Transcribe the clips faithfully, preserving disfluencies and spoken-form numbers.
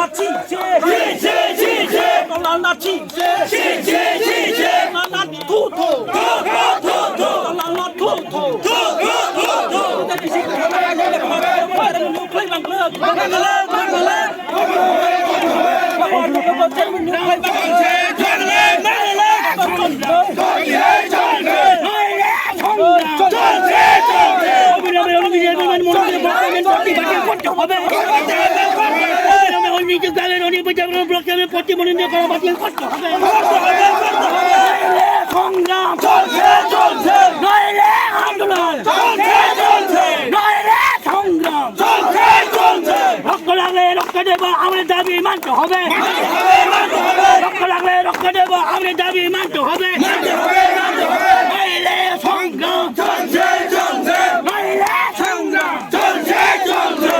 Tolana chi se. Chi se, chi se. Tolana chi se. Chi se, chi se. Tolana thu thu. Thu thu thu thu. Tolana thu thu. Thu thu thu thu. সংগ্রাম চলছে, চলছে। নইলে আন্দোলন চলছে, চলছে। নইলে সংগ্রাম চলছে, চলছে। রক্ত লাগলে রক্ত দেব, আমাদের দাবি মানতে হবে। মানতে হবে, মানতে হবে। রক্ত লাগলে রক্ত দেব, আমাদের দাবি মানতে হবে। মানতে হবে, মানতে হবে। নইলে সংগ্রাম চলছে, চলছে। নইলে সংগ্রাম চলছে, চলছে।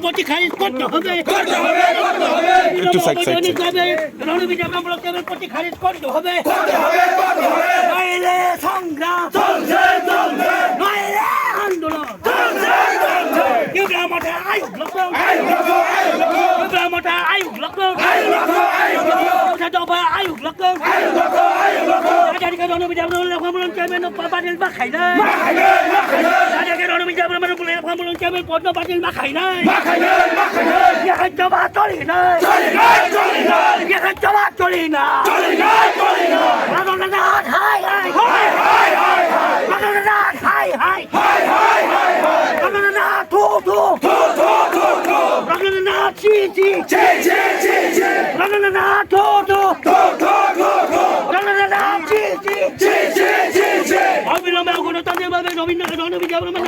প্রতি খারিজ করতে হবে। করতে হবে, করতে হবে। একটু সাইড, সাইড, সাইড। রণবিজয় ব্রাহ্মণ ব্লক চেয়ারম্যান প্রতি খারিজ করতে হবে। করতে হবে, করতে হবে। নইলে সংগ্রাম চলছে, চলছে। নইলে আন্দোলন চলছে, চলছে। ত্রিপুরা মথা আয়ুক লক্ষ্মণ। আয়ুক লক্ষ্মণ, আয়ুক লক্ষ্মণ। ত্রিপুরা মথা আয়ুক লক্ষ্মণ। আয়ুক লক্ষ্মণ, আয়ুক লক্ষ্মণ। চৌদ্দ দফা আয়ুক লক্ষ্মণ। আয়ুক লক্ষ্মণ, আয়ুক লক্ষ্মণ। রাজাকে রণবিজয় ব্রাহ্মণ চেয়ারম্যান বাতিল বা খাইলে। মা খাইলে, মা খাইলে। রাজাকে রণবিজয় ব্রাহ্মণ চেয়ারম্যান পদ বাতিল বা খাইলে। মা খাইলে, মা খাইলে। ইয়ে খাদ্য বা চলি নাই। চলি নাই, চলি নাই। ইয়ে খাদ্য বা চলি না। চলি নাই, চলি নাই। রতননাথ হায় হায়। হায়, হায়, হায়, হায়। রতননাথ হায় হায়। হায়, হায়, হায়, হায়। রতননাথ থু থু। থু, থু, থু, থু। রতননাথ ছি ছি। ছি, ছি, ছি, ছি। রতননাথ থু থু। থু, থু, থু, থু। রতননাথ ছি ছি। ছি, ছি, ছি, ছি। অবিলম্বে গণতান্ত্রিকভাবে রবীন্দ্র, রণবিজয় ব্রাহ্মণ,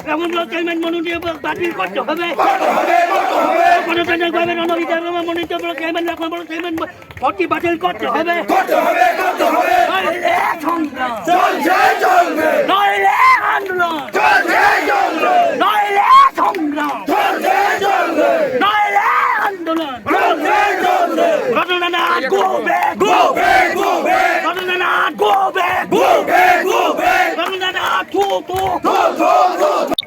ব্রাহ্মণ ব্লক চেয়ারম্যান মনোনীত বাতিল করতে হবে। করতে হবে, করতে হবে। গণতান্ত্রিকভাবে রণবিজয় ব্রাহ্মণ মনোনীত ব্লক চেয়ারম্যান, ব্রাহ্মণ ব্লক চেয়ারম্যান পদটি বাতিল করতে হবে। করতে হবে, করতে হবে। নইলে সংগ্রাম চলছে, চলবে। নইলে আন্দোলন চলছে, চলবে। নইলে সংগ্রাম চলছে, চলবে। নইলে আন্দোলন চলছে, চলবে। রতননাথ go back। Go back, go back। রতননাথ go back। Go back, go back। রতননাথ থু থু। থু, থু, থু, থু।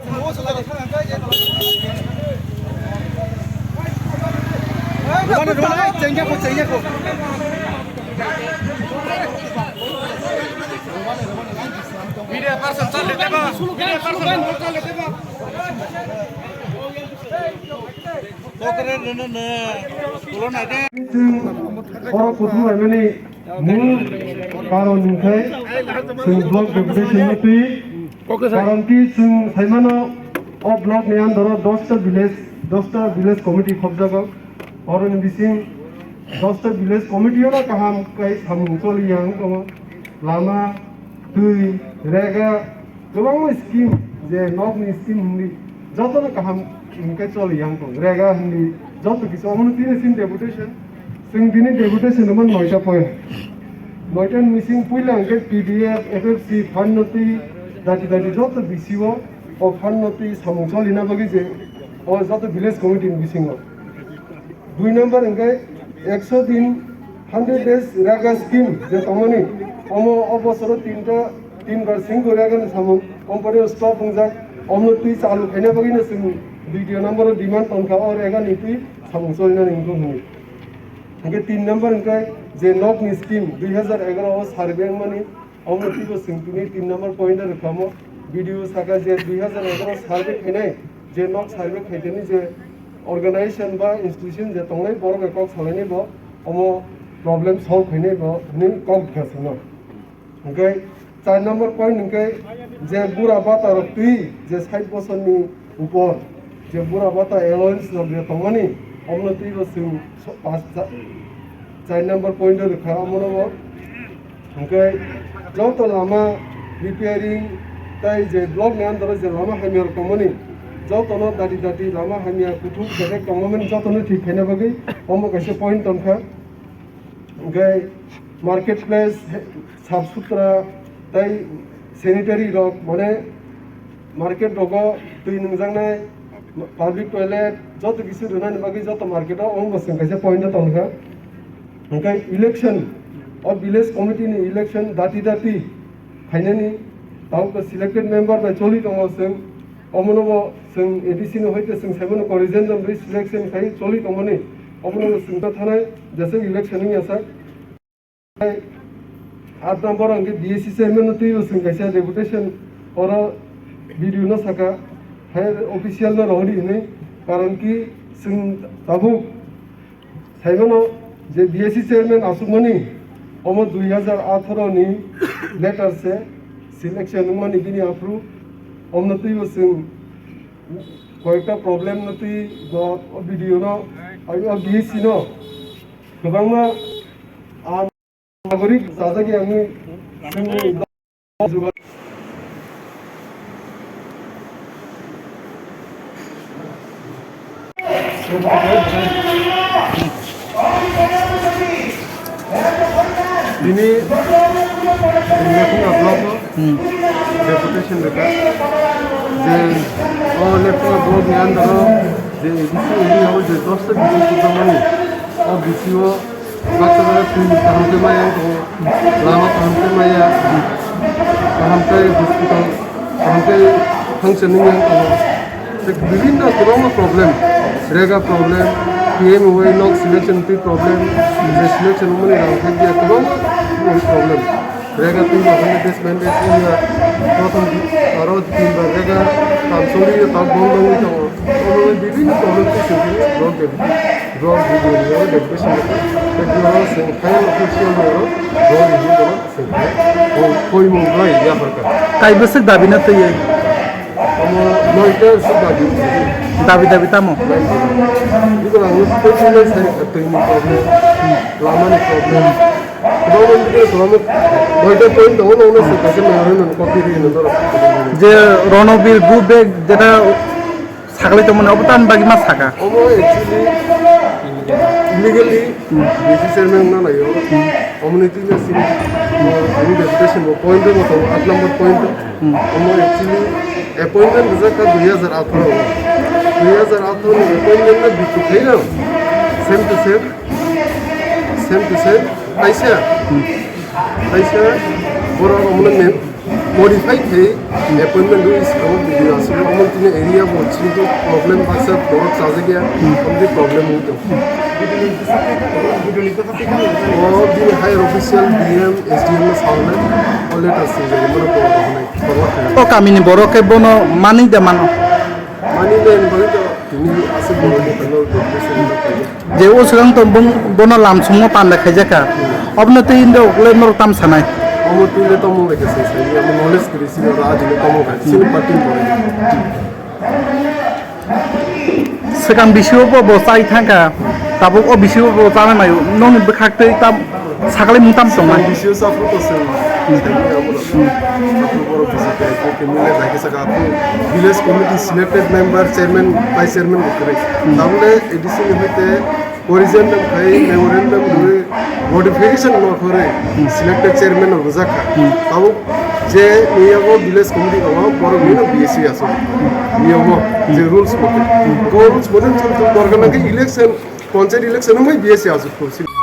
Media person chale tebo, media person chale tebo. Chwng oro kuthum laimani mul karon hwnkhe chwng block deputation no twi. Karon ki chwng saimano o block ni under o dosta village, dosta village committee khobjago. Oroni bising dosta village committee ono kaham kai samung choli yang tongo. Lama, twi, rega, kwbangma scheme, je nokni scheme hwnwi jotono kaham hwnkhe choli yang tong. Rega hwnwi joto kisa omono tini sin deputation. Chwng tini deputation rwma noita point. Noita ni bising puila hwnkhe P D F, F F C fund no twi dati dati joto B C O o fund no twi samung cholina bagwi je o joto village committee ni bisingo. Dui number hwnkhe ekso din, hundred days rega scheme je tongmani, omo o bosoro tinta, tinbar singko rega ni samung company o stop wngjak, omno twi chalu khaina bagwino chwng dui number o demand tongkha o rega ni twi samung cholinani wngkha hwnwi. Hwnkhe tin number hwnkhe je nokni scheme dui hazar egaroh o survey wngmani, omo twibo chwng tini tin number point o rwkha omo. B D O saka je dui hazar egaroh survey khainai je nok survey khaitani je organization ba institution je tongnai borok bai kok salainai bo omo problem solve khainai bo hwnwi kok rwkha chwngno. Hwnkhe char number point hwnkhe je bura bata rok twi je sait bosor ni upor je bura bata allowance rok je tongmani, omono twibo chwng so-, pas cha-, char number point o rwkha omono bo. Hwnkhe joto lama repairing tai je block ni under o je lama hamya rok tongmani, jotono dati dati lama hamya kuthuk bedek tongmani jotono thik khaina bagwi omo kaisa point tongkha. Hwnkhe market place, sap sutra, Tai sanitary rok, mane market rogo twi nungjaknai, public toilet, joto kisu rwnani bagwi joto market o omo bo chwng kaisa point o tongkha. Hwnkhe election, o village committee ni election dati dati phainani, tabuk selected member bai choli tongo chwng. Omono bo chwng A D C ni hoite chwng saimano corrigendum ri selection khai choli tongmani. Omono bo chwng ta thanai, jeswk election wngya sak. Aat number hwnkhe B A C chairman no twibo chwng kaisa deputation oro B D O no saka, higher official no rohori hinwi, karon ki chwng tabuk saimano je B A C chairman asukmani omo dui hajar atharo ni letter se selection wngmani bini aphuru omno twibo chwng koyekta problem no twi bo B D O no, o B A C no kwbangma, ah, nagorik sajagya wngwi chwngno. Bini Lephunga block o Hmm. deputation rwkha je o Lephunga block ni under o je A D C area o je dosta B C o tongmani, o B C o baksa baksa twi kaham khe maya wng tongo, lama kaham khe maya, kaham khe hospital kaham khe function wngya wng tongo. Bibhinno kwbangma problem, rega problem, P M O Y nok selection twi problem, je selection wngmani rang thangya kwbangma problem. Rega twi ma hwnwi disbanded wngya, prothom aro tin bar rega kam choli tab bond wngwi tongo. Omo bibhinno problem twi sengkhe block de-, block D D O ni oro deputation rwkha. Tei B D O chwng final official ni oro block review oro chwng khai. O koimung bai yapharkha. Tai bwswk dabi no twiwi? Omo noita se dabi. Dabi dabi tamo? Iko ang no twi twi sai twi ni problem, lama ni problem. Kwbangma bidire kwbangma noita point tongo, nono se kaisa memorandum copy ri no doro. Je Ronobir go back jeta saklai tongmani obo tamni bagwi ma saka? Omo actually illegally Hmm. B C chairman wngna laio. Hmm. Omoni twi no sini, o, ini deputation bo point bo tongo, aat number point. Hmm. Omo actually appointment rijak kha dui hajar atharo. Dui hajar atharo ni appointment no bithi khaino same to same, same to same, kaisa, Hmm. kaisa borok omono me-, modify khai appointment rwi swkang o video aswk omo tini area bo chini to problem baksa borok chajak ya, Hmm. omo tini problem wng tong. O bini higher official D M, S D M no salnai, o letter swijak mano borok rok hinai, borok rok hinai. O kamini borok khe bono manwi da mano? Manwi da hinwi to tini aswk borok ni phano deputation no khaijak. Je o swkang to bung-, bono lamsongo panda khaijak kha. Obono twi norok le norok tam sanai? Omo twi le tamo bai khe se sai, omo knowledge kwrwi sini oro ajini tamo bai sini party ni borok. Swkang bisio bo, bo chai thangkha, tabuk o bisio bo chana naio, nokni bwkhak twi tam, sakali mung tam tongnai? Bisio chapru to se, chapru borok bisi khe, khe mile bai khe saka, village committee selected member, chairman, vice chairman bo kwrwi. Tabuk le A D C ni hoite Corrigendum khai memorandum rwi modification no khorwi selected chairman no rwjak kha. Hmm. Tabuk je niyamo village committee tongo, borok nino B S C aswk. Niyamo je rules mote. Go rules mote chwng chwng borok nangkhe election, panchayat election wngwi B S C aswk kho.